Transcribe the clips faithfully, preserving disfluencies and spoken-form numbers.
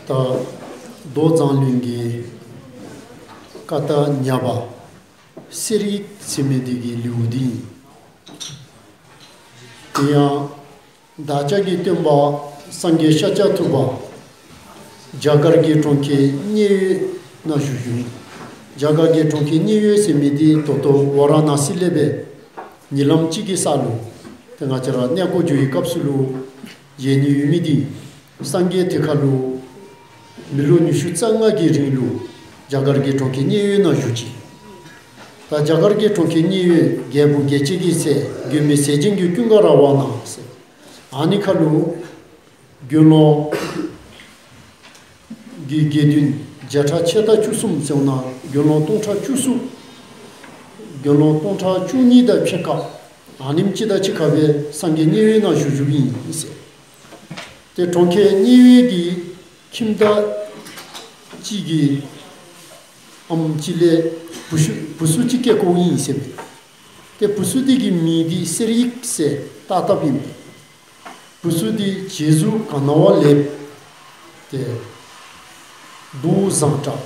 ད་མདོ་མཛངས་བླུན་གྱི་ཀ་ཏ་ཉ་པ་གསེར་ཡིག་ཟེར་མི་འདི་གི་ལེའུ་འདི་ཨིན། དེ་ཡང་བདག་ཅག་གི་སྟོན་པ་སངས་རྒྱས་ཤཱཀྱ་ཐུབ་པ་རྒྱ་གར་གྱི་གྲོང་ཁྱེར་མཉན་ཡོད་ནང་བཞུགས་བཞུགསཔ་ཨིན། རྒྱ་གར་གྱི་གྲོང་ཁྱེར་མཉན་ཡོད་ཟེར་མི་འདི་ད་ལྟོ་ཝཱ་ར་ཎ་སི་ལས་སྦེ་ཉི་ལམ་གཅིག་གི་ས་ལུ་ཏེ་ང་བཅས་ར་གནས་སྐོར་འགྱོ་བའི་སྐབས་སུ་ལུ་མཇལ་ནི་ཡོད་མི་འདི་སངས་རྒྱས་དེ་ཁ་ལུ་མི་ལོ་ཉི་ཤུ་རྩ་ལྔ་གི་རིང་ལུ་རྒྱ་གར་གྱི་གྲོང་ཁྱེར་མཉན་ཡོད་ནང་བཞུགས་ཅི། ད་རྒྱ་གར་གྱི་གྲོང་ཁྱེར་མཉན་ཡོད་རྒྱལ་བུ་རྒྱལ་བྱེད་ཀྱི་ཚལ་མགོན་མེད་ཟས་སྦྱིན་གྱི་ཀུན་དགའ་ར་བ་ན་ཟེར། ཨ་ནི་ཁ་ལུ་དགེ་སློང་གི་དགེ་འདུན་བརྒྱ་ཕྲག་ཕྱེད་དང་བཅུ་གསུམ་ཟེར་ན་དགེ་སློང་སྟོང་ཕྲག་བཅུ་གསུམ་དགེ་སློང་སྟོང་ཕྲག་བཅུ་གཉིས་དང་ཕྱེད་ཀ་ཨ་ནེམ་ཅིག་དང་གཅིག་ཁར་སྦེ་སངས་རྒྱས་མཉན་ཡོད་ནང་བཞུགས་བཞུགསཔ་ཨིན་ཟེར། ཏེ་གྲོང་ཁྱེར་མཉན་ཡོད་ཀྱི་ཁྱིམ་བདག་ཅིག་གི་ཨམ་ཅིག་ལས་བུ་ཤུ་བུ་ཚུ་ཅིག་སྐྱེས་ཀྱོག་ཨིན་ཟེར་མས། ཏེ་བུ་ཚུ་འདི་གི་མིང་འདི་གསེར་ཡིག་ཟེར་བཏགས་བཏགསཔ་ཨིན་པས། བུ་ཚུ་འདི་བྱད་གཟུགས་ག་ནི་བ་ལེགས། ཏེ་གདོང་བཟང་དྲགས།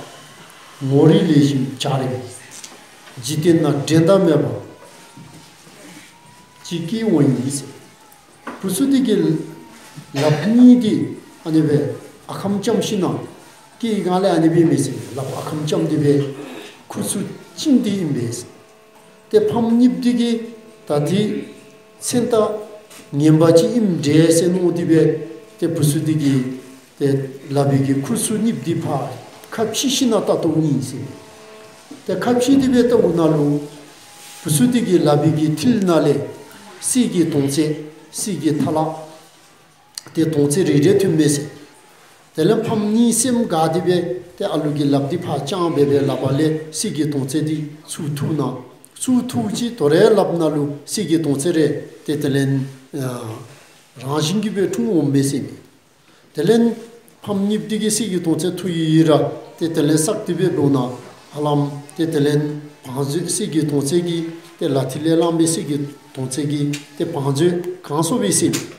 ངོ་རིས་ལེགས་ཤོམ་འཇའ་རིསམོ། འཇིག་རྟེན་ན་འགྲན་ཟླ་མེད་པ་ཅིག་སྐྱེས་འོང་ཡི་ཟེར། བུ་ཚུ་འདི་གི་ལགཔ་གཉིས་འདི་ཨ་ནི་སྦེ་ཨ་ཁམས་བཅམས་ཞིན་ན་སྐྱེས་སྒང་ལས་ཨ་ནི་སྦེ་མས་ཟེར། ལགཔ་ཨ་ཁམས་བཅམས་ཏེ་སྦེ་ཁུ་ཚུར་བཅིངས་ཏེ་ཨིན་པས་ཟེར། ཏེ་ཕམ་གཉིསཔོ་འདི་གིས་ད་འདི་མཚན་རྟགས་ངན་པ་ཅིག་ཨིནམ་འདྲས་ཟེར་མནོ་སྟེ་སྦེ་ཏེ་བུ་ཚུ་འདི་གིས་ཏེ་ལག་པའི་གི་ཁུ་ཚུར་གཉིསཔོ་འདི་ཕར་ཁ་ཕྱེ་ཞིན་ན་བལྟ་དོ་ཨིན་ཟེར། ཏེ་ཁ་ཕྱེ་སྟེ་སྦེ་བལྟཝ་ད་ལུ་བུ་ཚུ་འདི་གི་ལག་པའི་གི་མཐིལ་ནང་ལས་གསེར་གྱི་དོང་ཙེ་གསེར་གྱི་ཐ་ལག་ཏེ་དོང་ཙེ་རེ་རེ་ཐོནམ་མས་ཟེར། དེ་ལས་ཕམ་གཉིས་སེམས་དགའ་སྟེ་སྦེ་ཏེ་ཨ་ལུ་གི་ལགཔ་འདི་ཕར་བརྐྱངས་སྦེ་སྦེ་ལག་པ་ལས་གསེར་གྱི་དོང་ཙེ་འདི་ཚུར་འཐུ་ནུག། ཚུར་འཐུཝ་ཅིག་དོ་རུང་ལགཔ་ནང་ལུ་གསེར་གྱི་དོང་ཙེ་རེ་ཏེ་དེ་ལས་ཨ་རང་བཞིན་གྱིས་སྦེ་འཁྲུངས་འོངམ་མས་ཟེར་མས། དེ་ལས་ཕམ་གཉིསཔོ་འདི་གིས་གསེར་གྱི་དོང་ཙེ་འཐུ་ཡི་ར་ཏེ་དེ་ལས་བསགས་ཏེ་སྦེ་འབདཝ་ད་ཧ་ལམ་ཏེ་དེ་ལས་བང་མཛོད་གསེར་གྱི་དོང་ཙེ་གི་ཏེ་ལག་མཐིལ་ལས་བླངས་པའི་གསེར་གྱི་དོང་ཙེ་གི་ཏེ་བང་མཛོད་གང་སོང་པས་ཟེར་མས།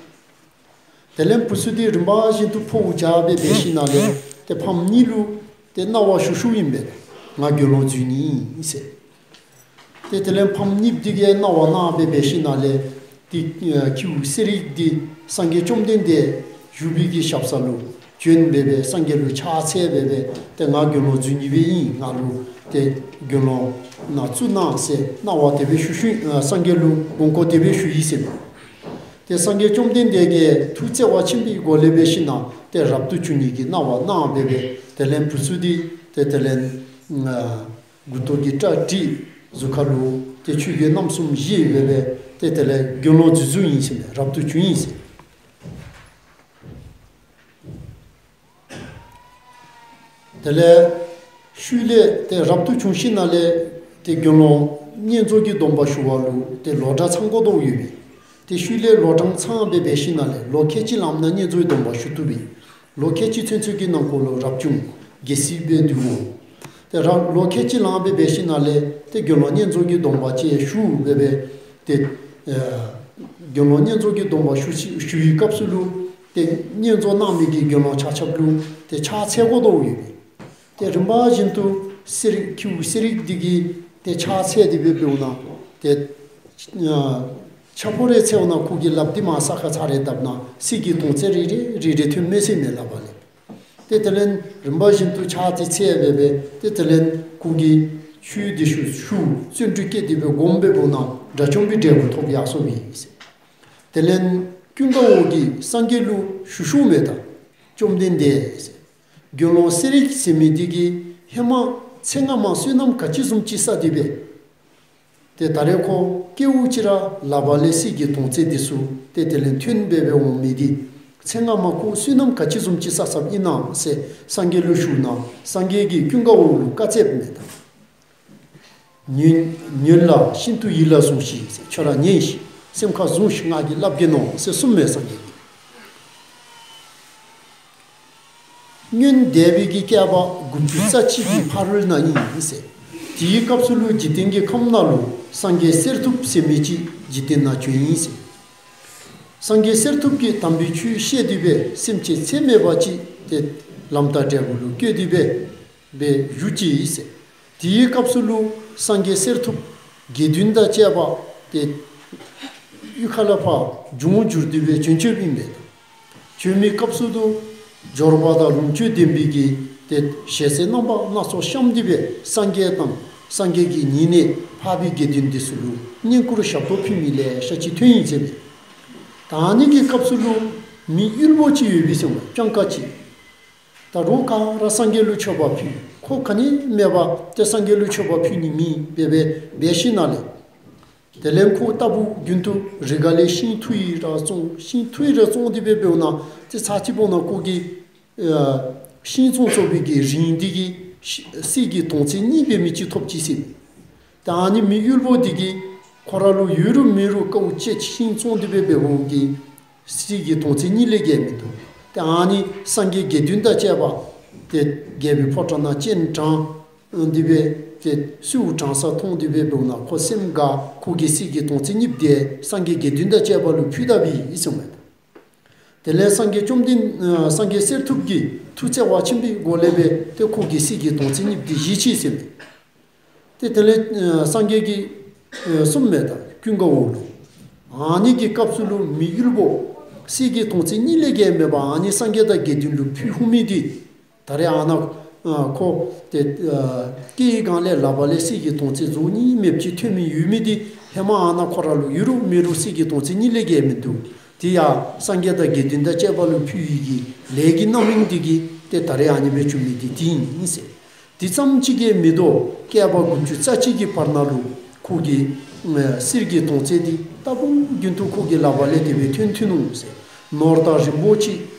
དེ་ལས་བུ་ཚུ་འདི་རིམ་པ་བཞིན་དུ་འཕོ་བ་རྐྱབ་སྦེ་འབད་ཞིནམ་ལས་ཏེ་ཕམ་གཉིས་ལུ་ཏེ་གནང་བ་ཞུ་ཞུཝ་ཨིན་པས། ང་དགེ་སློང་འཛུལ་ནི་ཨིན་ཟེར། ཏེ་དེ་ལས་ཕམ་གཉིསཔོ་འདི་གིས་གནང་བ་གནང་སྦེ་འབད་ཞིནམ་ལས་ཏེ་ཨ་ཁྱེའུ་གསེར་ཡིག་འདི་སངས་རྒྱས་བཅོམ་ལྡན་འདས་བཞུགས་པའི་གི་ཞབས་ས་ལུ་བྱོན་སྦེ་སྦེ་སངས་རྒྱས་ལུ་ཕྱག་འཚལ་སྦེ་སྦེ་ཏེ་ང་དགེ་སློང་འཛུལ་ནི་སྦེ་ཨིན། ང་ལུ་ཏེ་དགེ་སློང་ནང་བཙུགས་གནང་ཟེར་གནང་བ་དེ་སྦེ་ཞུ་ཞུ་ཨ་སངས་རྒྱས་ལུ་དགོངས་སྐོར་དེ་སྦེ་ཞུ་ཡི་ཟེར་མས། ཏེ་སངས་རྒྱས་བཅོམ་ལྡན་འདས་ཀྱིས་ཐུགས་བརྩེ་བ་ཆེན་པོའི་སྒོ་ལས་འབད་ཞིནམ་ཏེ་རབ་ཏུ་བྱུང་ནི་གི་གནང་བ་གནང་སྦེ་སྦེ་དེ་ལས་བུ་ཚུ་འདི་ཏེ་དེ་ལས་ཨ་མགུ་ཏོ་གི་སྐྲ་བྲེགས། གཟུགས་ཁ་ལུ་ཏེ་ཆོས་གོས་རྣམ་གསུམ་བཞེས་སྦེ་སྦེ་ཏེ་དེ་ལས་དགེ་སློང་འཛུལ་འཛུལཝ་ཨིན་ཟེར་མས། རབ་ཏུ་བྱུང་ཡི་ཟེར། དེ་ལས་ཤུལ་ལས་ཏེ་རབ་ཏུ་བྱུང་ཞིནམ་ལས་ཏེ་དགེ་སློང་བསྙེན་རྫོགས་ཀྱི་སྡོམ་པ་ཞུ་བ་ལུ་ཏེ་ལོ་གྲངས་ཚང་དགོ་དོ་ཡོད་པས། ཏེ་ཤུལ་ལས་ལོ་གྲངས་ཚང་སྦེ་འབད་ཞིནམ་ལས་ལོ་ཁལ་གཅིག་ལངམ་ད་བསྙེན་རྫོགས་སྡོམ་པ་ཞུ་བཏུབ་པས། ལོ་ཁལ་གཅིག་ཚུན་ཚོད་ཀྱི་ནང་འཁོད་ལུ་རབ་བྱུང་རྒྱལ་སྲས་སྦེ་འདུ་འོང་། ཏེ་རབ་ལོ་ཁལ་གཅིག་ལངམ་སྦེ་འབད་ཞིནམ་ལས་ཏེ་དགེ་སློང་བསྙེན་རྫོགས་ཀྱི་སྡོམ་པ་ཅིག་ཞུ་སྦེ་སྦེ་ཏེ་ཨ་དགེ་སློང་བསྙེན་རྫོགས་ཀྱི་སྡོམ་པ་ཞུ་ཞུ་ཞུ་བའི་སྐབས་སུ་ལུ་ཏེ་བསྙེན་རྫོགས་གནང་མི་གི་དགེ་སློང་ཆ་ཁྱབ་ལུ་ཏེ་ཕྱག་འཚལ་དགོ་དོ་ཡོད་པས། ཏེ་རིམ་པ་བཞིན་དུ་གསེར་ཁྱེའུ་གསེར་ཡིག་འདི་གིས་ཏེ་ཕྱག་འཚལ་ཏེ་སྦེ་འབདཝ་ད་ཏེ་ཨ་ཕྱག་ཕོ་རེ་འཚལཝ་ད་ཁོ་གི་ལགཔ་འདི་མར་ས་ཁར་ཚར་རེ་བརྡབ་ད་གསེར་གྱི་དོང་ཙེ་རེ་རེ་རེ་རེ་ཐོནམ་མས་ཟེར་མས་ལག་པ་ལས། ཏེ་དེ་ལས་རིམ་པ་བཞིན་དུ་ཕྱག་འདི་འཚལ་སྦེ་སྦེ་ཏེ་དེ་ལས་ཁོ་གིས་ཆོས་འདི་ཞུ་ཞུ་བརྩོན་འགྲུས་བསྐྱེད་དེ་སྦེ་སྒོམ་སྦེ་འབདཝ་ད་དགྲ་བཅོམ་པའི་འབྲས་བུ་ཐོབ་ཡར་སོཔ་ཨིན་ཟེར། དེ་ལས་ཀུན་དགའ་བོ་གིས་སངས་རྒྱས་ལུ་ཞུ་ཞུཝ་མས། ད་བཅོམ་ལྡན་འདས་ཟེར། དགེ་སློང་གསེར་ཡིག་ཟེར་མི་འདི་གིས་ཧེ་མ་ཚེ་སྔ་མ་བསོད་ནམས་ག་ཅི་བཟུམ་ཅིག་བསགས་ཏེ་སྦེ་ཏེ་ད་རེས་ཁོ་སྐྱེ་བ་ཅིག་ར་ལག་པ་ལས་གསེར་གྱི་དོང་ཙེ་འདི་ཚུ་ཏེ་དེ་ལས་ཐོན་སྦེ་སྦེ་འོང་མི་འདི་ཚེ་སྔ་མ་ཁོ་བསོད་ནམས་ག་ཅི་བཟུམ་ཅིག་བསགས་བསགསཔ་ཨིན་ན་ཟེར་སངས་རྒྱས་ལུ་ཞུཝ་ད་སངས་རྒྱས་ཀྱིས་ཀུན་དགའ་བོ་ལུ་བཀའ་སྩལཝ་མས། ད་ཉོན་ཉོན་ལ་ཤིན་ཏུ་ཡིད་ལ་ཟུངས་ཤིག་ཟེར། ཁྱོད་ར་ཉན་ཞིག། སེམས་ཁར་བཟུང་ཞིག། ང་གིས་སླབ་གེ་ནོ་ཟེར་གསུངམ་མས་སངས་རྒྱས་ཀྱིས། སྔོན་འདས་པའི་གི་བསྐལ་པ་དགུ་བཅུ་རྩ་གཅིག་གི་ཕ་རོལ་ན་ཨིན་ཟེར། དེའི་སྐབས་སུ་ལུ་འཇིག་རྟེན་གྱི་ཁམས་ནང་ལུ་སངས་རྒྱས་གསེར་ཐུབ་ཟེར་མི་ཅིག་འཇིག་རྟེན་ནང་བྱོན་ཡི་ཟེར། སངས་རྒྱས་གསེར་ཐུབ་ཀྱིས་དམ་པའི་ཆོས་བཤད་དེ་སྦེ་སེམས་ཅན་ཚད་མེད་པ་ཅིག་ཏེ་ ལམ་དང་འབྲས་བུ་ལུ་བཀོད་དེ་སྦེ་སྦེ་བཞུགས་ཅི་ཟེར། དེའི་སྐབས་སུ་ལུ་སངས་རྒྱས་གསེར་ཐུབ་དགེ་འདུན་དང་བཅས་པ་ཏེ་གཡུས་ཁ་ལས་ཕར་འབྱུང་འགྱུར་ཏེ་སྦེ་བྱོན་བྱོནམ་ཨིན་པས། བྱོན་མི་སྐབས་སུ་ལུ་འབྱོར་པ་དང་ལོངས་སྤྱོད་ལྡན་པའི་གི་ཏེ་ཞལ་ཟས་རྣམ་པ་སྣ་ཚོགས་བཤམས་ཏེ་སྦེ་སངས་རྒྱས་དང་སངས་རྒྱས་ཀྱི་ཉེ་གནས་འཕགས་པའི་དགེ་འདུན་འདི་ཚུ་ལུ་བསྙེན་བཀུར་ཞབས་ཏོག་ཕུལ་མི་ལེ་ཤ་ཅིག་ཐོན་ཡི་ཟེར་མས། ད་ཨ་ནི་གི་སྐབས་སུ་ལུ་མི་དབུལ་པོ་ཅིག་ཡོད་པས་ཟེར་མས། སྤྱང་ཀ་ཅིག། ད་རོགས་ག་ར་སངས་རྒྱས་ལུ་མཆོད་པ་ཕུལ། ཁོ་ག་ནི་མེད་པར་ཏེ་སངས་རྒྱས་ལུ་མཆོད་པ་ཕུལ་ནི་མེད་པར་སྦེ་འབད་ཞིནམ་ལས། དེ་ལས་ཁོ་ལྟ་བུ་རྒྱུན་དུ་རི་ཁ་ལས་ཤིང་འཐུ་ཡི་ར་བཙོང་། ཤིང་འཐུ་ཡི་ར་བཙོང་སྟེ་སྦེ་འབདཝ་ད་ཏེ་ཚར་ཅིག་འབདཝ་ད་ཁོ་གིས་ཨ་ཤིང་བཙོང་བཙོང་བའི་གི་རིན་འདི་གིས་ཤི་གསེར་གྱི་དོང་ཙེ་གཉིས་འབད་མི་ཅིག་ཐོབ་ཅི་ཟེར། ད་ཨ་ནི་མི་དབུལ་པོ་འདི་གིས་ཁོ་ར་ལུ་ཡོད་རུང་མེད་རུང་དཀའཝ་སྤྱད་ཤིང་བཙོང་སྟེ་སྦེ་འབདཝ་གིས་གསེར་གྱི་དོང་ཙེ་གཉིས་ལས་བརྒལ་མིན་འདུག། ཏེ་ཨ་ནི་སངས་རྒྱས་དགེ་འདུན་དང་བཅས་པ་ཏེ་རྒྱལ་པོའི་ཕོ་བྲང་ནང་སྤྱན་དྲངས་ཏེ་སྦེ་ཏེ་གསོལཝ་དྲངས་ས་མཐོང་སྟེ་སྦེ་འབདཝ་ད་ཁོ་སེམས་དགའ། ཁོ་གིས་གསེར་གྱི་དོང་ཙེ་གཉིས་འདི་སངས་རྒྱས་དགེ་འདུན་དང་བཅས་པ་ལུ་ཕུལ་ད་པས་ཟེར་མས། དེ་ལས་སངས་རྒྱས་བཅོམ་ལྡན་ཨ་སངས་རྒྱས་གསེར་ཐུབ་ཀྱིས་ཐུགས་བརྩེ་བ་ཆེན་པོའི་སྒོ་ལས་སྦེ་ཏེ་ཁོ་གིས་གསེར་གྱི་དོང་ཙེ་གཉིས་འདི་བཞེས་ཅི་ཟེར་མས། ཏེ་དེ་ལས་ཨ་སངས་རྒྱས་ཀྱིས་ཨ་གསུངམ་མས། ད་ཀུན་དགའ་བོ་ལུ། ཨ་ནི་གི་སྐབས་སུ་ལུ་མི་དབུལ་པོ་གསེར་གྱི་དོང་ཙེ་གཉིས་ལས་བརྒལ་མེད་པར་ཨ་ནི་སངས་རྒྱས་དང་དགེ་འདུན་ལུ་ཕུལ་ཧུ་མི་འདི་ད་རེས་ཨ་ནཱ་ཨ་ཁོ་ཏེ་ཨ་སྐྱེ་བའི་སྒང་ལས་ལག་པ་ལས་གསེར་གྱི་དོང་ཙེ་རྫོགས་ནི་མེདཔ་ཅིག་ཐོན་མི་ཡོད་མི་འདི་ཧེ་མ་ཨ་ནཱ་ཁོ་ར་ལུ་ཡོད་རུང་མེད་རུང་གསེར་གྱི་དོང་ཙེ་གཉིས་ལས་བརྒལ་མིན་འདུག། དེ་ཡང་སངས་རྒྱས་དང་དགེ་འདུན་དང་བཅས་པ་ལུ་ཕུལ་བའི་གི་ལས་ཀྱི་རྣམ་སྨིན་འདི་གིས་ཏེ་ད་རེས་ཨ་ནི་སྦེ་བྱུང་མི་འདི་དེ་ཨིན་ཟེར། དེ་ཙམ་ཅིག་གིས་མི་དོ། བསྐལ་པ་དགུ་བཅུ་རྩ་གཅིག་གི་བར་ན་ལུ་ཁོ་གིས་ཨ་གསེར་གྱི་དོང་ཙེ་འདི་ལྟ་བུ་རྒྱུན་དུ་ཁོ་གི་ལག་པ་ལས་དེ་སྦེ་ཐོན་ཐོན་ནུག་ཟེར། ནོར་དང་རིན་པོ་ཆེ་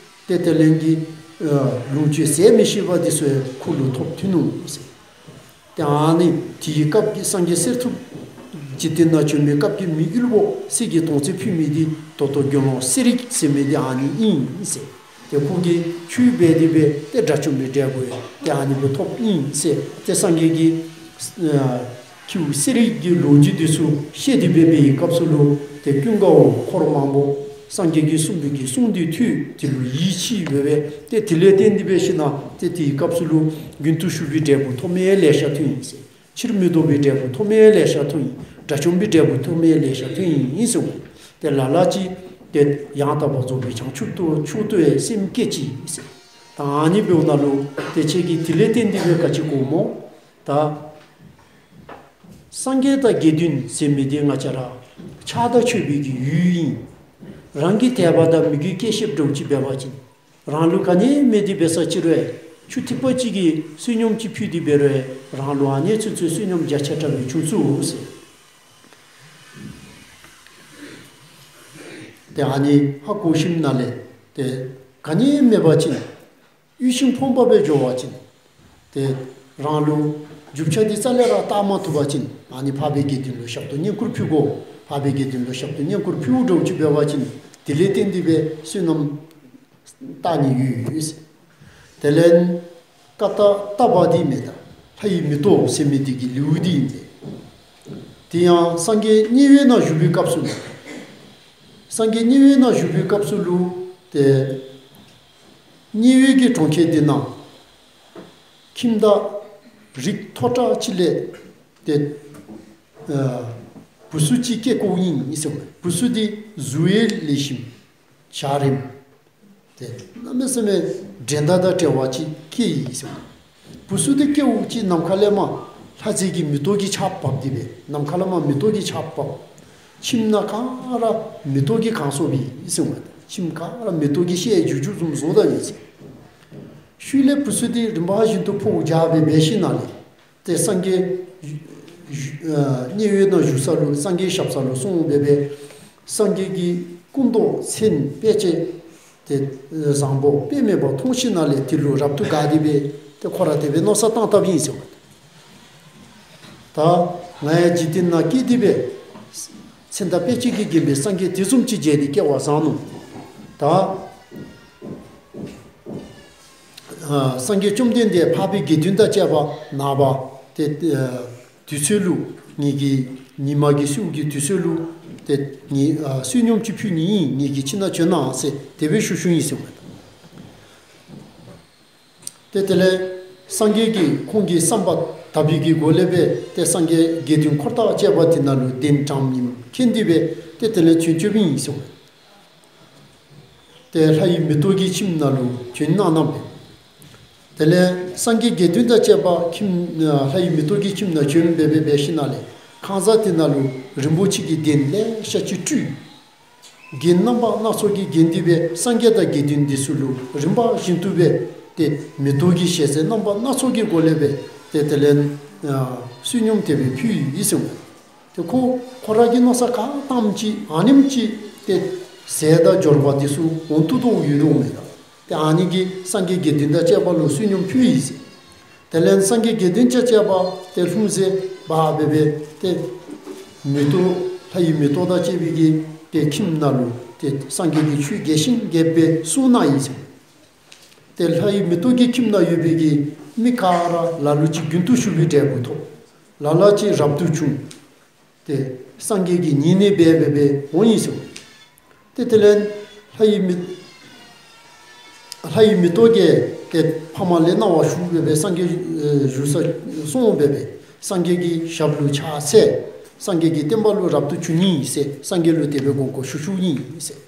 ཏེ་དེ་ལས་ཀྱི་ཨ་ལོངས་སྤྱོད་ཟད་མི་ཤེས་པ་འདི་ཚུ་ཡང་ཁོ་ལུ་ཐོབ་ཐོན་ནུག་ཟེར། ཏེ་ཨ་ནི་དེའི་སྐབས་ཀྱི་སངས་རྒྱས་གསེར་ཐུབ་འཇིག་རྟེན་ནང་བྱོན་མི་སྐབས་ཀྱི་མི་དབུལ་པོ་གསེར་གྱི་དོང་ཙེ་ཕུལ་མི་འདི་ད་ལྟོ་དགེ་སློང་གསེར་རིགས་ཟེར་མི་འདི་ཨ་ནི་ཨིན་ཟེར། ཏེ་ཁོ་གིས་ཆོས་འབད་དེ་སྦེ་ཏེ་དགྲ་བཅོམ་པའི་འབྲས་བུ་ཡང་ཏེ་ཨ་ནི་སྦེ་ཐོབ་ཨིན་ཟེར། ཏེ་སངས་རྒྱས་ཀྱིས་ཨ་ཁྱེའུ་གསེར་རིགས་ཀྱི་ལོ་རྒྱུས་འདི་ཚུ་བཤད་དེ་སྦེ་འབད་བའི་སྐབས་སུ་ལུ་ཏེ་ཀུན་དགའ་བོ་འཁོར་མང་པོ་སངས་རྒྱས་ཀྱིས་གསུངས་པའི་གི་གསུང་འདི་ཐོས། དེ་ལུ་ཡིད་ཆེས་འབད་སྦེ་ཏེ་དེ་ལས་བརྟེན་ཏེ་འབད་ཞིནམ་ཏེ་དེའི་སྐབས་སུ་ལུ་རྒྱུན་དུ་ཞུགས་པའི་འབྲས་བུ་ཐོབ་མི་ལེ་ཤ་ཐོན་ཡི་ཟེར། ཕྱིར་མི་ལྡོག་པའི་འབྲས་བུ་ཐོབ་མི་ལེ་ཤ་ཐོན་ཡི། དགྲ་བཅོམ་པའི་འབྲས་བུ་ཐོབ་མི་ལེ་ཤ་ཐོན་ཡི་ཟེར། ཏེ་ལ་ལ་ཅིག་ཏེ་ཡང་དག་པར་རྫོགས་པའི་བྱང་ཆུབ་ཏུ་མཆོག་ཏུ་ཡང་སེམས་བསྐྱེད་ཅི་ཟེར། ད་ཨ་ནི་འབདཝ་ད་ལུ་ཏེ་ཁྱེད་ཀྱིས་དེ་ལས་བརྟེན་ཏེ་སྦེ་ག་ཅི་གོཝ་སྨོ། ད་སངས་རྒྱས་དང་དགེ་འདུན་ཟེར་མི་འདི་ང་བཅས་ར་ཕྱག་དང་མཆོད་པའི་གི་ཡུལ་ཨིན། རང་གིས་དད་པ་དང་མོས་གུས་བསྐྱེད་ཤེསཔ་འདྲཝ་ཅིག་འབད་བ་ཅིན་རང་ལུ་ག་ནི་མེད་དེ་འབད་ས་ཅིག་རུང་ཆུ་ཐིགས་པ་གཅིག་གི་བསོད་སྙོམས་ཅིག་ཕུལ་ཏེ་འབད་རུང་རང་ལུ་ཨ་ནི་ཚུན་ཚོད་བསོད་སྙོམས་རྒྱ་ཆེ་དྲགས་སྦེ་བྱུང་ཚུགས་ཟེར། ཏེ་ཨ་ནི་ཧ་གོ་ཞིནམ་ལས་ཏེ་ག་ནི་མེད་པ་ཅིན་དབུལ་ཞིང་ཕོངས་པ་སྦེ་འགྱོ་བ་ཅིན་ཏེ་རང་ལུ་རྒྱུ་ཆ་འདི་རྩ་ལས་ར་བཏགས་མ་བཏུབ་པ་ཅིན་ཨ་ནི་འཕགས་པའི་དགེ་འདུན་ལུ་ཞབས་ཏོག་བསྙེན་བཀུར་ཕུལ་དགོ། འཕགས་པའི་དགེ་འདུན་ལུ་ཞབས་ཏོག་བསྙེན་བཀུར་ཕུལཝ་འདྲཝ་ཅིག་འབད་བ་ཅིན་དེ་ལས་བརྟེན་ཏེ་སྦེ་བསོད་ནམས་བཏང་ནི་ཡོད་ཟེར། དེ་ལས་ཀ་ཏ་ཏ་པ་འདི་མེན་ན། ལྷ་ཡི་མེ་ཏོག་ཟེར་མི་འདི་གི་ལེའུ་འདི་ཨིན་པས། དེ་ཡང་སངས་རྒྱས་མཉན་ཡོད་ནང་བཞུགས་པའི་སྐབས་སུ་ལུ་སངས་རྒྱས་མཉན་ཡོད་ནང་བཞུགས་པའི་སྐབས་སུ་ལུ་ཏེ་མཉན་ཡོད་ཀྱི་གྲོང་ཁྱེར་འདི་ནང་ཁྱིམ་བདག་རིགས་མཐོ་དྲགས་ཅིག་ལས་ཏེ་ཨ་བུ་ཚུ་ཅིག་སྐྱེ་དགོཔ་ཨིན་ཟེར། བུ་ཚུ་འདི་གཟུགས་ཡང་ལེགས་ཤོམ་འཇའ་རིསམོ་ཏེ་གནམ་མེད་ས་མེད་འགྲན་ཟླ་དང་བྲལ་བ་ཅིག་སྐྱེ་ཡི་ཟེར། བུ་ཚུ་འདི་སྐྱེཝ་ཅིག་ནམ་མཁའ་ལས་མར་ལྷ་རྫས་ཀྱི་མེ་ཏོག་གི་ཆརཔ་འབབ་སྟེ་སྦེ་ནམ་མཁའ་ལས་མར་མེ་ཏོག་གི་ཆརཔ་འབབ། ཁྱིམ་ནང་ག་ར་མེ་ཏོག་གིས་གང་སོང་པས་ཟེར་མས། ཁྱིམ་ག་ར་མེ་ཏོག་གི་ཤེལ་རྒྱུག་རྒྱུགཔ་བཟུམ་བཟོ་ད་ཡི་ཟེར། ཤུལ་ལས་བུ་ཚུ་འདི་རིམ་པ་བཞིན་དུ་འཕོ་བ་རྒྱས་སྦེ་འབད་ཞིནམ་ལས་ཏེ་སངས་རྒྱས་ཨ་མཉན་ཡོད་ནང་བཞུགས་ས་ལུ་སངས་རྒྱས་ཞབས་ས་ལུ་སོང་སྦེ་སྦེ་སངས་རྒྱས་ཀྱི་སྐུ་མདོག་མཚན་དཔེ་བྱད་ཏེ་བཟང་པོ་དཔེ་མེད་པ་མཐོང་ཞིནམ་ལས་དེ་ལུ་རབ་ཏུ་དགའ་སྟེ་སྦེ་ཏེ་ཁོ་ར་དེ་སྦེ་མནོ་བསམ་བཏང་བཏངམ་ཨིན་ཟེར་བ། ད་ང་ཡང་འཇིག་རྟེན་ནང་སྐྱེས་ཏེ་སྦེ་མཚན་དང་དཔེ་བྱད་ཀྱིས་བརྒྱན་པའི་སངས་རྒྱས་དེ་བཟུམ་ཅིག་མཇལ་ཏེ་སྐལ་བ་བཟང་ནུག། ད་ཨ་སངས་རྒྱས་བཅོམ་ལྡན་འདས་འཕགས་པའི་དགེ་འདུན་དང་བཅས་པ་ནངས་པ་ཏེ་ཨ་དུས་ཚོད་ལུ་ངེ་གི་ཉིན་མ་གི་གསོལཝ་གི་དུས་ཚོད་ལུ་ཏེ་ངེ་ཨ་བསོད་སྙོམས་ཅིག་ཕུལ་ནི་ཨིན། ངེ་གི་ཁྱིམ་ནང་བྱོན་གནང་ཟེར་དེ་སྦེ་ཞུ་ཞུཝ་ཨིན་ཟེར་བ། ཏེ་དེ་ལས་སངས་རྒྱས་ཀྱིས་ཁོང་གི་བསམ་པ་དག་པའི་གི་སྒོ་ལས་སྦེ་ཏེ་སངས་རྒྱས་དགེ་འདུན་འཁོར་དང་བཅས་པ་དེ་ནང་ལུ་གདན་དྲངམ་ཨིནམ་མཁྱེན་ཏེ་སྦེ་ཏེ་དེ་ལས་བྱོན་བྱོནམ་ཨིན་ཟེར། ཏེ་ལྷ་ཡི་མེ་ཏོག་གི་ཁྱིམ་ནང་ལུ་བྱོན་གནང་གནངམ་མས། དེ་ལས་སངས་རྒྱས་དགེ་འདུན་དང་བཅས་པ་ཁྱིམ་ལྷ་ཡི་མེ་ཏོག་གི་ཁྱིམ་ནང་བྱོན་སྦེ་སྦེ་འབད་ཞིནམ་ལས་ཁང་བཟང་དེ་ནང་ལུ་རིན་པོ་ཆེ་གི་གདན་ལེ་ཤ་ཅིག་སྤྲུལ། རྒྱན་རྣམ་པ་སྣ་ཚོགས་ཀྱིས་བརྒྱན་ཏེ་སྦེ་སངས་རྒྱས་དང་དགེ་འདུན་འདི་ཚུ་ལུ་རིམ་པ་བཞིན་དུ་སྦེ་ཏེ་མེ་ཏོག་གི་ཞལ་ཟས་རྣམ་པ་སྣ་ཚོགས་ཀྱི་སྒོ་ལས་སྦེ་ཏེ་དེ་ལས་བསོད་སྙོམས་དེ་སྦེ་ཕུལ་ཡི་ཟེར། ཏེ་ཁོ་ཁོ་ར་གིས་མནོ་བསམ་ག་བཏངམ་ཅིག་ཨ་ནེམ་ཅིག་ཏེ་ཟས་དང་འབྱོར་པ་འདི་ཚུ་འོང་ཐུབ་དོ་ཡོད་དོ་མེན་ན། ཏེ་ཨ་ནི་གིས་སངས་རྒྱས་དགེ་འདུན་དང་བཅས་པ་ལུ་བསོད་སྙོམས་ཕུལ་ཡི་ཟེར། དེ་ལས་སངས་རྒྱས་དགེ་འདུན་དང་བཅས་པ་ཏེ་ལྷུང་བཟེད་འབག་སྦེ་སྦེ་ཏེ་མེ་ཏོག་ལྷ་ཡི་མེ་ཏོག་དང་བཅས་པའི་གི་ཏེ་ཁྱིམ་ནང་ལུ་ཏེ་སངས་རྒྱས་ཀྱིས་ཆོས་རྒྱས་ཤིང་རྒྱསཔ་སྦེ་གསུངས་གནང་ཡི་ཟེར། ཏེ་ལྷ་ཡི་མེ་ཏོག་གི་ཁྱིམ་ནང་ཡོད་པའི་གི་མི་ག་ར་ལ་ལུ་ཅིག་རྒྱུན་དུ་ཞུགས་པའི་འབྲས་བུ་ཐོབ། ལ་ལུ་ཅིག་རབ་ཏུ་བྱུང་། ཏེ་སངས་རྒྱས་ཀྱི་ཉེ་གནས་འབད་སྦེ་སྦེ་འོང་ཡི་ཟེར། ཏེ་དེ་ལས་ལྷ་ཡི་མེ་ལྷ་ཡི་མེ་ཏོག་གིས་ཏེ་ཕ་མ་ལས་གནང་བ་ཞུ་སྦེ་སྦེ་སངས་རྒྱས་ཨེ་བཞུགས་ས་སོང་སྦེ་སྦེ་སངས་རྒྱས་ཀྱི་ཞབས་ལུ་ཕྱག་འཚལ། སངས་རྒྱས་ཀྱི་བསྟན་པ་ལུ་རབ་ཏུ་བྱུང་ནི་ཟེར་སངས་རྒྱས་ལུ་དེ་སྦེ་དགོངས་སྐོར་ཞུ་ཞུཝ་ཨིན་ཟེར།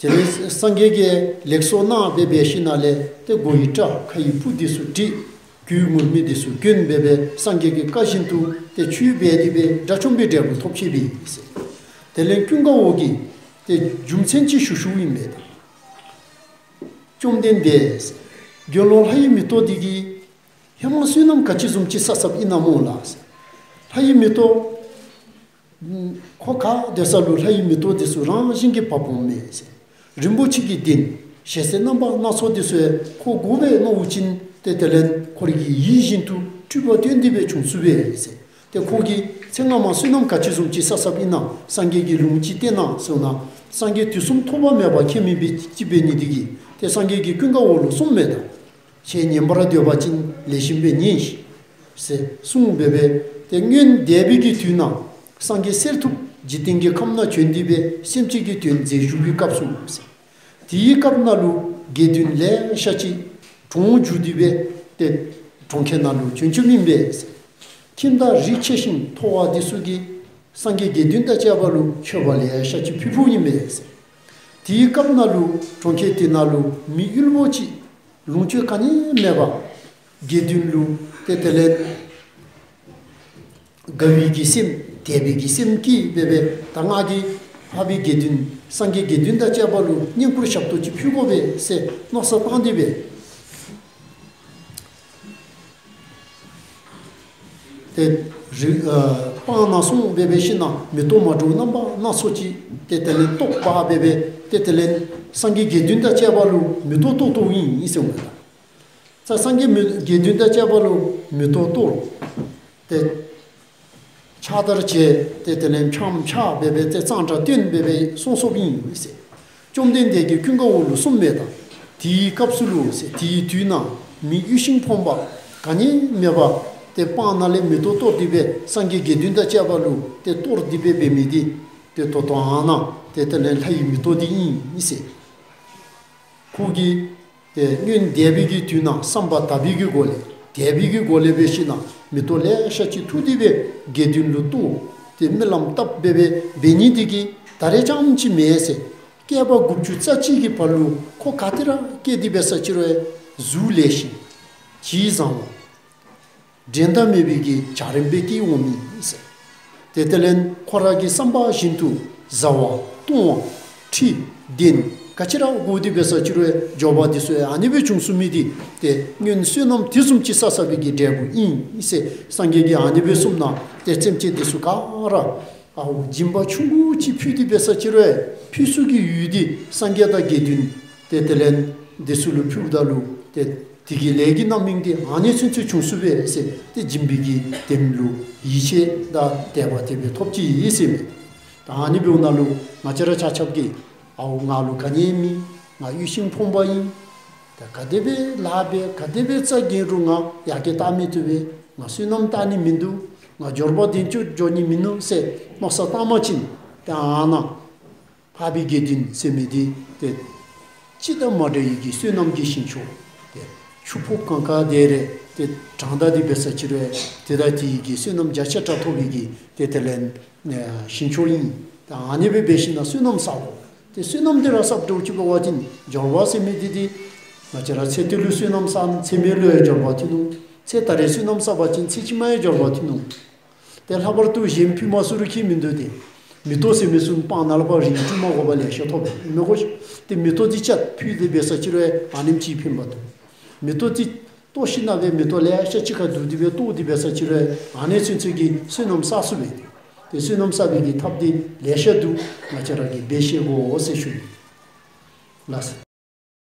དེ་ལས་སངས་རྒྱས་ཀྱིས་ལེགས་སོ་གནང་སྦེ་འབད་ཞིནམ་ལས་ཏེ་མགོ་ཡི་སྐྲ་ཁ་ཡི་སྤུ་འདི་ཚུ་བྲེགས། གོས་ངུར་སྨྲིག་འདི་ཚུ་གྱོན་སྦེ་སྦེ་སངས་རྒྱས་ཀྱི་བཀའ་བཞིན་དུ་ཏེ་ཆོས་འབད་དེ་སྦེ་དགྲ་བཅོམ་པའི་འབྲས་བུ་ཐོབ་ཅི་པས་ཟེར། དེ་ལས་ཀུན་དགའ་བོ་གིས་ཏེ་རྒྱུ་མཚན་ཅིག་ཞུ་ཞུཝ་ཨིན་པས། བཅོམ་ལྡན་འདས་ཟེར། དགེ་སློང་ལྷ་ཡི་མེ་ཏོག་འདི་གིས་ཧེ་མ་བསོད་ནམས་ག་ཅི་བཟུམ་ཅིག་བསགས་བསགསཔ་ཨིན་ན་སྨོ་ལགས་ཟེར། ལྷ་ཡི་མེ་ཏོག་ཁོ་ག་སྡོད་ས་ལུ་ལྷ་ཡི་མེ་ཏོག་འདི་ཚུ་རང་བཞིན་གྱིས་བབས་འོངམ་མས་ཟེར། རིན་པོ་ཆེ་གི་གདན་ཞལ་ཟས་རྣམ་པ་སྣ་ཚོགས་འདི་ཚུ་ཁོ་དགོ་པས་མནོ་བ་ཅིན་ཏེ་དེ་ལས་ཁོ་རའི་གི་ཡིད་བཞིན་དུ་སྤྲུལ་པ་སྟོན་ཏེ་སྦེ་བྱུང་ཚུགས་པས་ཟེར། ཏེ་ཁོ་གིས་ཚེ་སྔ་མ་བསོད་ནམས་ག་ཅི་བཟུམ་ཅིག་བསགས་བསགསཔ་ཨིན་ན་སངས་རྒྱས་ཀྱིས་ལུང་ཅིག་བསྟན་གནང་ཟེར་ན་སངས་རྒྱས་དུས་གསུམ་ཐོགས་པ་མེད་པ་མཁྱེན་མི་འབད་ཅི་འབད་ནི་འདི་གིས་ཏེ་སངས་རྒྱས་ཀྱིས་ཀུན་དགའ་བོ་ལུ་གསུངམ་མས་ད། ཁྱེད་ཉན་པར་འདོད་པ་ཅིན་ལེགས་ཤོམ་སྦེ་ཉན་ཤིག་ཟེར་གསུངས་སྦེ་སྦེ་ཏེ་སྔོན་འདས་པའི་གི་དུས་ན་སངས་རྒྱས་གསེར་ཐུབ་འཇིག་རྟེན་གྱི་ཁམས་ན་བྱོན་ཏེ་སྦེ་སེམས་ཅན་གྱི་དོན་མཛད་བཞུགས་པའི་སྐབས་སུ་ཟེར། དེའི་སྐབས་ན་ལུ་དགེ་འདུན་ལེ་ཤ་ཅིག་གྲོངས་འགྱོ་སྟེ་སྦེ་ཏེ་གྲོང་ཁྱེར་ནང་ལུ་བྱོན་བྱོནམ་ཨིན་པས་ཟེར། ཁྱིམ་བདག་རིགས་ཆེ་ཞིང་མཐོ་བ་འདི་ཚུ་གིས་སངས་རྒྱས་དགེ་འདུན་དང་བཅས་པ་ལུ་མཆོད་པ་ལེ་ཤ་ཅིག་ཕུལ་ཕུལཝ་ཨིན་པས་ཟེར། དེའི་སྐབས་ན་ལུ་གྲོང་ཁྱེར་དེ་ནང་ལུ་མི་དབུལ་པོ་ཅིག་ལོངས་སྤྱོད་ག་ནི་མེད་པར་དགེ་འདུན་ལུ་ཏེ་དེ་ལས་དགའ་བའི་གི་སེམས་དད་པའི་གི་སེམས་བསྐྱེད་སྦེ་སྦེ་ད་ང་གིས་འཕགས་པའི་དགེ་འདུན་སངས་རྒྱས་དགེ་འདུན་དང་བཅས་པ་ལུ་བསྙེན་བཀུར་ཞབས་ཏོག་ཅིག་ཕུལ་དགོ་པས་ཟེར་མནོ་བསམ་བཏང་སྟེ་སྦེ་ཏེ་རི་ཨ་སྤང་ནང་སོང་སྦེ་སྦེ་ཞིནམ་ན་མེ་ཏོག་མ་འདྲཝ་རྣམ་པ་སྣ་ཚོགས་ཅིག་ཏེ་དེ་ལས་བཏོག་འབག་སྦེ་སྦེ་ཏེ་དེ་ལས་སངས་རྒྱས་དགེ་འདུན་དང་བཅས་པ་ལུ་མེ་ཏོག་གཏོར་གཏོརཝ་ཨིན་ཟེར་འོང་མས་ད། ས་སངས་རྒྱས་མི་དགེ་འདུན་དང་བཅས་པ་ལུ་མེ་ཏོག་གཏོར། ཏེ་ཕྱག་དར་བཅས་ཏེ་དེ་ལས་འཆམ་འཆམ་སྦེ་སྦེ་ཏེ་གཙང་སྦྲ་སྟོན་སྦེ་སྦེ་སོང་སོངམ་ཨིན་ཟེར། བཅོམ་ལྡན་འདས་ཀྱིས་ཀུན་དགའ་བོ་ལུ་གསུངམ་མས་ད། དེའི་སྐབས་སུ་ལུ་ཟེར་དེའི་དུས་ན་མི་དབུལ་ཞིང་ཕོངས་པ་ག་ནི་མེད་པར་ཏེ་སྤང་ནང་ལས་མེ་ཏོག་གཏོར་ཏེ་སྦེ་སངས་རྒྱས་དགེ་འདུན་དང་བཅས་པ་ལུ་ཏེ་གཏོར་ཏེ་སྦེ་འབད་མི་འདི་ཏེ་ད་ལྟོ་ཨ་ནཱ་ཏེ་དེ་ལས་ལྷ་ཡི་མེ་ཏོག་འདི་ཨིན་ཟེར། ཁོ་གིས་ཏེ་སྔོན་འདས་པའི་གི་དུས་ན་བསམ་པ་དག་པའི་གི་སྒོ་ལས་དད་པའི་གི་སྒོ་ལས་འབད་ཞིནམ་ན་མེ་ཏོག་ལེ་ཤ་ཅིག་འཐུ་སྟེ་སྦེ་དགེ་འདུན་ལུ་གཏོར་ཏེ་སྨོན་ལམ་བཏབ་སྦེ་སྦེ་འབད་ནི་འདི་གིས་ད་རེས་ཙམ་ཅིག་མེན་ཟེར། བསྐལ་པ་དགུ་བཅུ་རྩ་གཅིག་གི་བར་ལུ་ཁོ་ག་དེ་ར་སྐྱེས་ཏེ་འབད་ས་ཅི་རུང་གཟུགས་ལེགས་ཤིང་ལྕེ་བཟང་བ། འགྲན་ཟླ་མེད་པའི་གི་བྱ་རིམ་སྦེ་སྐྱེ་འོང་མི་ཨིན་ཟེར། ཏེ་དེ་ལས་ཁོ་ར་གི་བསམ་པ་བཞིན་དུ་བཟའ་བ་བཏུང་བ་ཁྲི་གདན་ག་ཅི་ར་དགོ་སྟེ་འབད་ས་ཅི་རུང་འབྱོར་པ་འདི་ཚུ་ཨ་ནི་སྦེ་བྱུང་ཚུགས་མི་འདི་ཏེ་སྔོན་བསོད་ནམས་དེ་བཟུམ་ཅིག་བསགས་བསགས་པའི་གི་འབྲས་བུ་ཨིན་ཟེར་སངས་རྒྱས་ཀྱིས་ཨ་ནི་སྦེ་གསུངམ་ན་ཏེ་སེམས་ཅན་འདི་ཚུ་ག་ར་ཨའོ་སྦྱིན་པ་ཆུང་ཀུ་ཅིག་ཕུལ་ཏེ་འབད་ས་ཅི་རུང་ཕུལ་ཚུགས་ཀྱི་ཡུལ་འདི་སངས་རྒྱས་དང་དགེ་འདུན་ཏེ་དེ་ལས་འདི་ཚུ་ལུ་ཕུལཝ་ད་ལུ་ཏེ་དེ་གི་ལས་ཀྱི་རྣམ་སྨིན་འདི་ཨ་ནི་ཚུན་ཚོད་བྱུང་ཚུགས་པས་ཟེར་ཏེ་སྦྱིན་པའི་གི་དེམ་ལུ་ཡིད་ཆེས་དང་དད་པ་དེ་སྦེ་ཐོབ་ཅི་ཨིན་ཟེར་མས། ད་ཨ་ནི་འབདཝ་ད་ལུ་ང་བཅས་ར་ཆ་ཁྱབ་ཀྱིས་ཨའོ་ང་ལུ་ག་ནི་མེད། ང་དབུལ་ཞིང་ཕོངས་པ་ཨིན། ད་ག་དེ་སྦེ་ལཱ་འབད་ག་དེ་སྦེ་རྩ་འགེངས་རུང་ང་ཡར་རྒྱས་གཏང་མི་ཐུབ་པས། ང་བསོད་ནམས་བཏང་ནི་མིན་འདུག། ང་འབྱོར་པ་དོན་ཆོག་འབྱོར་ནི་མིན་ནུག་ཟེར་མནོ་བསམ་བཏང་པ་ཅིན་ཏེ་ཨ་ནཱ་འཕགས་པའི་དགེ་འདུན་ཟེར་མི་འདི་ཏེ་ཅི་དང་མ་འདྲ་བའི་གི་བསོད་ནམས་ཀྱི་ཞིང་མཆོག་ཏེ་ ཆུ་ཕོརཔ་གང་ག་དེ་རེ་ཏེ་དྲང་ད་དེ་འབད་ས་ཅིག་རུང་ཏེ་ད་དེ་གིས་བསོད་ནམས་བརྒྱ་ཆ་བརྒྱ་ཐོབ་པའི་གི་ཏེ་དེ་ལས་ཞིང་མཆོག་ཨིན། ད་ཨ་ནི་སྦེ་འབད་ཞིནམ་ན་བསོད་ནམས་བསག་དགོ། ཏེ་བསོད་ནམས་དེ་ར་བསགཔ་འདྲཝ་ཅིག་འབད་བ་ཅིན་འབྱོར་བ་ཟེར་མི་འདི་ཏེ་ང་བཅས་ར་ཚེ་འདི་ལུ་བསོད་ནམས་བསགས་ན་ཚེ་སྨད་ལུ་ཡང་འབྱོར་བ་ཐོན་ནུག། ཚེ་ད་རེས་བསོད་ནམས་བསགས་པ་ཅིན་ཚེ་ཕྱི་མ་ཡང་འབྱོར་བ་ཐོན་ནུག། ཏེ་ལྷག་པར་དུ་གཞན་ཕུལ་མ་ཚུགས་རུང་ཁྱད་མིན་འདུག། ཏེ་མེ་ཏོག་ཟེར་མི་ཚུ་སྤང་ནང་ལུ་ཕར་རིགས་དྲུག་མ་གོ་བར་ལེ་ཤ་ཐོབ་ཨིན་མས་གོ་ཤིག། ཏེ་མེ་ཏོག་འདི་ཅིག་ཕུལ་ཏེ་འབད་ས་ཅིག་རུང་ཨ་ནེམ་ཅིག་ཕན་པ་འདུག། མེ་ཏོག་འདི་བཏོག་ཞིནམ་ན་སྦེ་མེ་ཏོག་ལེ་ཤ་གཅིག་ཁར་བསྡུ་སྟེ་སྦེ་བཏོག་སྟེ་འབད་ས་ཅིག་རུང་ཨ་ནི་ཚུན་ཚོད་ཀྱི་བསོད་ནམས་བསག་ཚུགས་པས། ཏེ་བསོད་ནམས་བསག་པའི་གི་ཐབས་འདི་ལེ་ཤ་འདུག། ང་བཅས་ར་གིས་འབད་ཤེས་དགོ་ཟེར་ཞུ་ནི། ལགས་སོ།